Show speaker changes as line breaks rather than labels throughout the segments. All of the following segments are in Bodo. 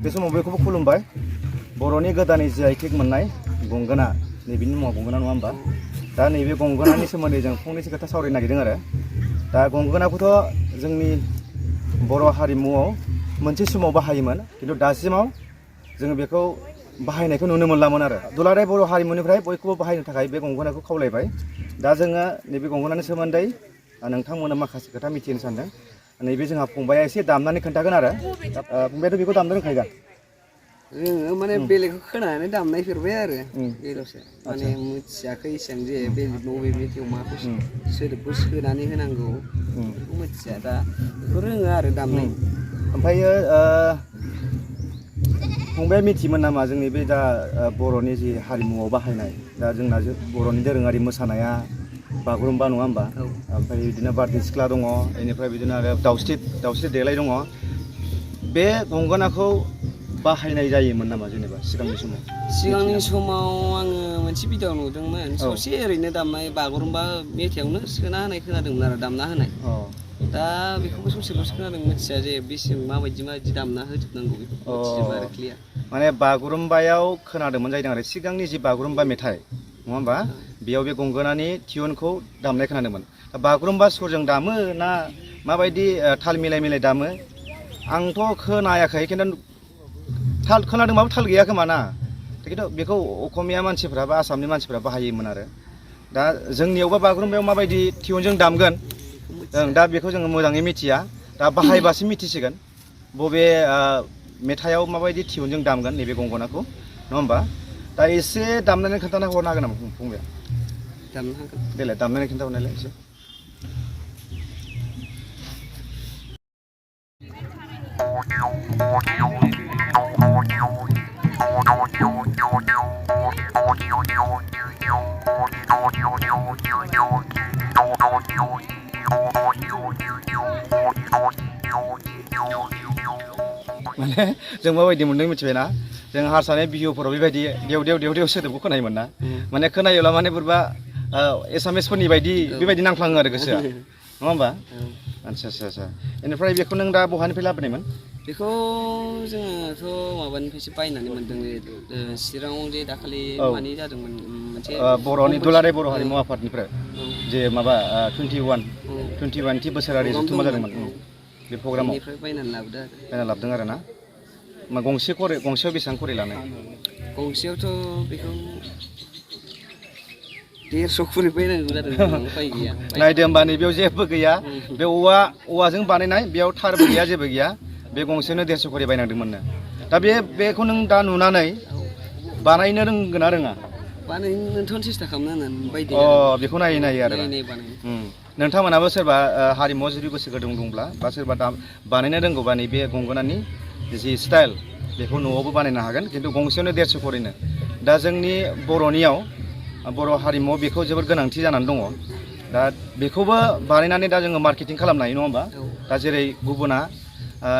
बे समाव बयखौबो खुलुमबाय बर'नि गोदानै जि.आइ. टेग मोननाय गंगोना नैबेनि मुङा गंगोना नङा होमबा दा नैबे गंगोनानि सोमोन्दै जों फंनैसो खोथा सावरायनो नागिरदों आरो दा गंगोनाखौथ' जोंनि बर' हारिमुआव मोनसे समाव बाहायोमोन खिन्थु दासिमाव जोङो बेखौ बाहायनायखौ नुनो मोनलामोन आरो दुलाराय बर' हारिमुनिफ्राय बयखौबो बाहायनो थाखाय बे गंगोनाखौ खावलायबाय दा जोङो नैबे गंगोनानि सोमोन्दै नोंथांमोना माखासे खोथा मिथिनो सानदों नैबे जोंहा फंबाया एसे दामनानै खोन्थागोन आरो फंबायाथ' बेखौ दामनो रोंखायो दा
जोङो माने बेलेगखौ खोनानानै दामनायफेरबाय आरो बेल'सो माने मिथियाखै एसेबां जे बेलेग बबे मेथाइआव माखौ सोदोबखौ सोनानै होनांगौ बेफोरखौ मिथिया दा बेखौ रोङो आरो दामनाय
ओमफ्रायो फंबाया मिथियोमोन नामा जोंनि बे दा बर'नि जि हारिमुआव बाहायनाय दा जोंना बर'नि दोरोङारि मोसानाया बागुरुम्बा नङा होमबा ओमफ्राय बिदिनो बारदै सिख्ला दङ बेनिफ्राय बिदिनो आरो दावस्रि देलाय दङ बे गंगोनाखौ बाहायनाय जायोमोन नामा जेनेबा सिगांनि समाव
आङो मोनसे भिडिअ नुदोंमोन ससे ओरैनो दामनाय बागुरुम्बा मेथाइआवनो सोना होनाय खोनादोंमोन आरो दामना होनाय दा बेखौबो ससेल'सो खोनादों मिथिया जे बेसेबां माबायदि दामना होजोबनांगौ बेखौ मिथिजोबा आरो क्लियार
माने बागुरुम्बायाव खोनादोंमोन जाहैदों आरो सिगांनि जि बागुरुम्बा मेथाइ नङा होमबा बेयाव बे गंगोनानि टिउनखौ दामनाय खोनादोंमोन बागुरुम्बा सुरजों दामो ना माबायदि थाल मिलाय दामो आंथ' खोनायाखै खिन्थु थाल खोनादोंबाबो थाल गैया खोमा ना खिन्थु बेखौ असमिया मानसिफ्रा बा आसामनि मानसिफ्रा बाहायोमोन आरो दा जोंनियावबा बागुरुम्बायाव माबायदि टिउनजों दामगोन दा बेखौ जोङो मोजाङै मिथिया दा बाहायबासो मिथिसिगोन बबे मेथाइआव माबायदि टिउनजों दामगोन नैबे गंगोनाखौ नङा होमबा दा एसे दामनानै खोन्थाना हरनो हागोन नामा फंबाया
दामनो हागोन
देलाय दामनानै खोन्थाहरनायलाय एसे माने जों माबायदि मोनदों मिथिबायना जों हारसानि बिहुफोराव बेबायदि देव देव सोदोबखौ खोनायोमोन ना माने खोनायोब्ला माने बोरैबा एसामिसफोरनि बायदि बेबायदि नांफ्लाङो आरो गोसोआ नङा होमबा आच्छा बेनिफ्राय बेखौ नों दा बहानिफ्राय लाबोनायमोन
बेखौ जोङोथ' माबानिफ्रायसो बायनानै मोनदों चिराङाव जे दाखालि मानि जादोंमोन मोनसे
बर'नि दुलाराय बर' हारिमु आफादनिफ्राय जे माबा 21 थि बोसोरारि जथुम्मा जादोंमोन बे प्रग्रामाव
बायनानै
लाबोदों आरो ना गंसेयाव बेसेबां खरि लानाय
गंसेयावथ' बेखौ 150 खरि बायनांगौ जादों उफाय गैया
नायदो होमबा नैबेयाव जेबो गैया बे औवाजों बानायनाय बेयाव थारबो गैया जेबो गैया बे गंसेयावनो 150 खरि बायनांदोंमोननो दा बेखौ नों दा नुनानै बानायनो रोंगोन ना रोङा
बानायनोथ' सेस्था खालामनांगोन बायदि
बेखौ नायो आरो नोंथांमोनाबो सोरबा हारिमुआव जुदि गोसो गुदुं दंब्ला बा सोरबा बानायनो रोंगौबा नैबे गंगोनानि जि स्टाइल बेखौ न'आवबो बानायनो हागोन खिन्थु गंसेयावनो 150 खरिनो दा जोंनि बर'नियाव बर' हारिमुआव बेखौ जोबोद गोनांथि जानानै दङ दा बेखौबो बानायनानै दा जोङो मार्केटिं खालामनो हायो नङा होमबा दा जेरै गुबुना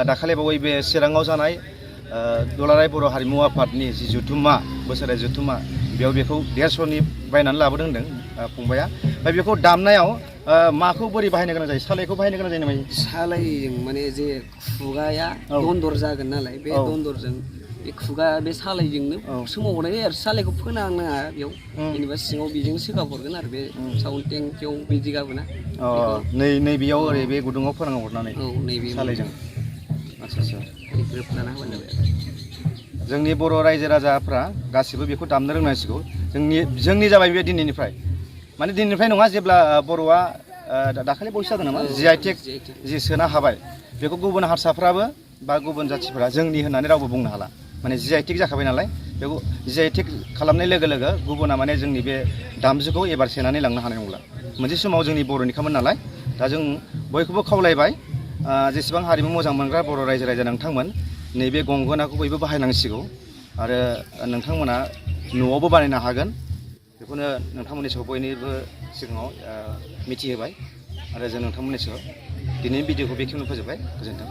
दाखालिबावै बे चिराङाव जानाय दुलाराय बर' हारिमु आफादनि जि जथुम्मा बोसोरारि जथुम्मा बेयाव बेखौ 150 नि बायनानै लाबोदों होनदों फंबाया ओमफ्राय बेखौ दामनायाव माखौ बोरै बाहायनो गोनां जायो सालायखौ बाहायनो गोनां जायो नामा
सालायजों माने जे खुगाया दन्दर जागोन नालाय बे दन्दरजों बे खुगा बे सालायजोंनो सोमावहरनाय जायो आरो सालायखौ फोनांनाङा बेयाव जेनेबा सिङाव बेजों सोगाबहरगोन आरो बे साउन्ड टेंकियाव बिदि गाबोना
नैबेयाव ओरै बे गुदुङाव फोनांहरनानै
नैबे
सालायजों आच्छा
ग्रोबनानै होबानो जाबाय
जोंनि बर' रायजो राजाफ्रा गासिबो बेखौ दामनो रोंनांसिगौ जोंनि जाबाय बे दिनैनिफ्राय माने दिनैनिफ्राय नङा जेब्ला बर'आ दाखालि बावैसो जादों नामा जि.आइ. टेग जि सोना हाबाय बेखौ गुबुन हारसाफ्राबो बा गुबुन जाथिफ्रा जोंनि होननानै रावबो बुंनो हाला माने जि.आइ. टेग जाखाबाय नालाय बेखौ जि.आइ. टेग खालामनाय लोगो लोगो गुबुना माने जोंनि बे दामजुखौ एबार सेनानै लांनो हानाय नंला मोनसे समाव जोंनि बर'निखामोन नालाय दा जों बयखौबो खावलायबाय जेसेबां हारिमु मोजां मोनग्रा बर' रायजो राजा नोंथांमोन नैबे गंगोनाखौ बयबो बाहायनांसिगौ आरो नोंथांमोना न'आवबो बानायनो हागोन बेखौनो नोंथांमोननि सायाव बयनिबो सिगाङाव मिथिहोबाय आरो जों नोंथांमोननि सायाव दिनैनि भिडिअखौ बेखिनियावनो फोजोबबाय गोजोन्थों